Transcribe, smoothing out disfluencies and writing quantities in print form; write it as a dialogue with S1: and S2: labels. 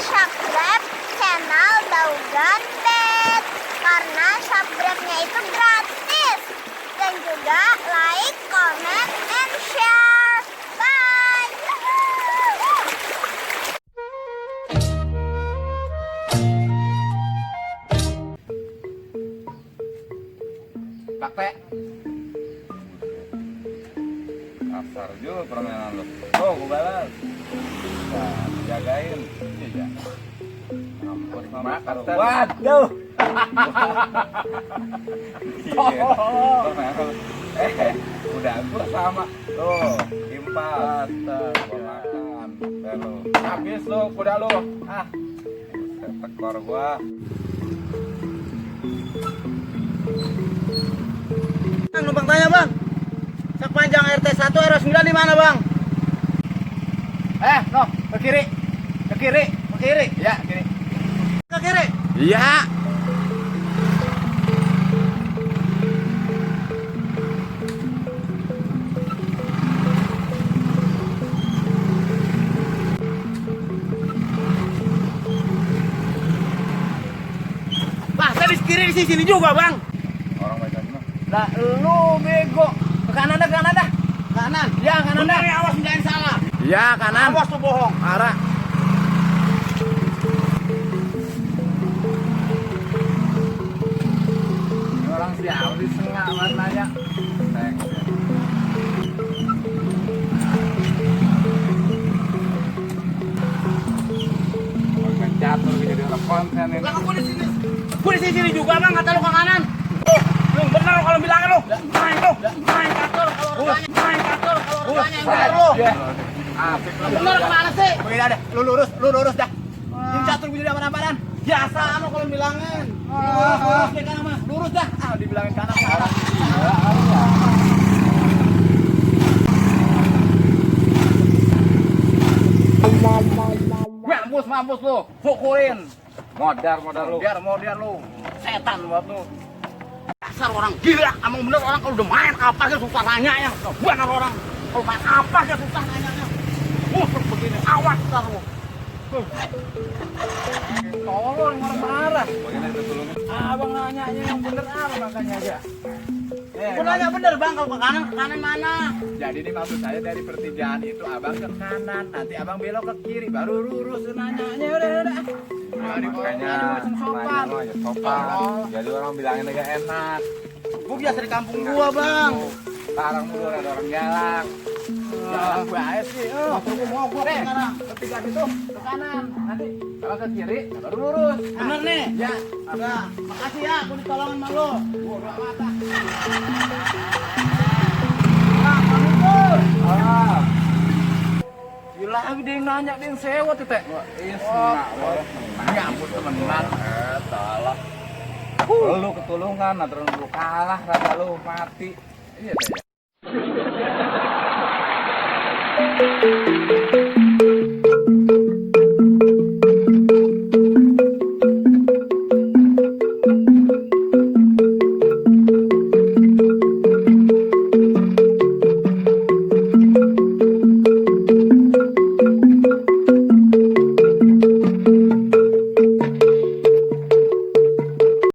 S1: subscribe channel Daugan Bet karena subscribe-nya itu gratis dan juga like, comment, and share. Bye.
S2: Pakai kasar juga permainan lo. Oh, gue balas. Nah, jagain. Iya. Mampus sama kasar. Waduh. Iya. Udah gue sama. Tuh, impas. Gue makan. Lalu habis lo, kuda lo. Ah, tekor gua.
S3: Bang, numpang tanya bang, sepanjang RT 1 RW 9 di mana bang?
S2: No, ke kiri. Ke kiri.
S3: Ke kiri?
S2: Ya, kiri.
S3: Ke kiri?
S2: Iya.
S3: Lah, tadi kiri di sini juga bang.
S2: Orang baca gimana?
S3: Lah, lu bego. Ke kanan dah, kanan dah. Kanan. Ya, kanan dah. Bener, awas jangan salah.
S2: Ya, kanan.
S3: Awas tuh bohong.
S2: Arah. Ini orang siapa di sengak warnanya? Thanks. Orang catur jadi orang konten ini.
S3: Lah, aku di sini. Aku di sini juga bang, kata lu ke kanan. Lu bener lu kalau bilangin lu. Main lu. Main katur kalau orangnya. Main katur kalau orangnya yang bener lu.
S2: Asik lu.
S3: Bener kemana sih?
S2: Begini ada, lu lurus dah. Yang catur bisa apa-apaan?
S3: Biasa lu kalau bilangin. Lurus ke kanan mah. Lurus dah.
S2: Ah, dibilangin kanan salah. Mampus lu, pukulin. Modar lu. Modar lu. Setan buat lu.
S3: Dasar orang gila, emang bener orang kalau udah main apa aja susah nanya ya. Bener orang kalau main apa aja susah nanya. Begini, awas ntar lu.
S2: Tolong marah-marah. Bagaimana itu tulungin? Abang nanyanya yang bener apa makanya aja.
S3: Gue nanya bener bang, kalau ke kanan mana?
S2: Jadi ini maksud saya dari pertigaan itu abang ke kanan, nanti abang belok ke kiri, baru lurus nanyanya udah. Jadi makanya
S3: sopan.
S2: Jadi orang bilangin aja enak.
S3: Gue biasa di kampung gua bang.
S2: Sekarang dulu ada orang galak. Galak gue aja sih.
S3: Gue mau gue sekarang.
S2: Ketika itu ke kanan, nanti kalau ke kiri baru lurus.
S3: Bener nih?
S2: Ya.
S3: Udah, makasih ya, gue ditolongin sama lo. Gue udah mata. Bang, kamu pur.
S2: Gila, dia yang nanya, dia yang sewot itu. Ya ampun teman-teman. Salah. Lu ketulungan, atau lu kalah, rasa lu mati. Iya,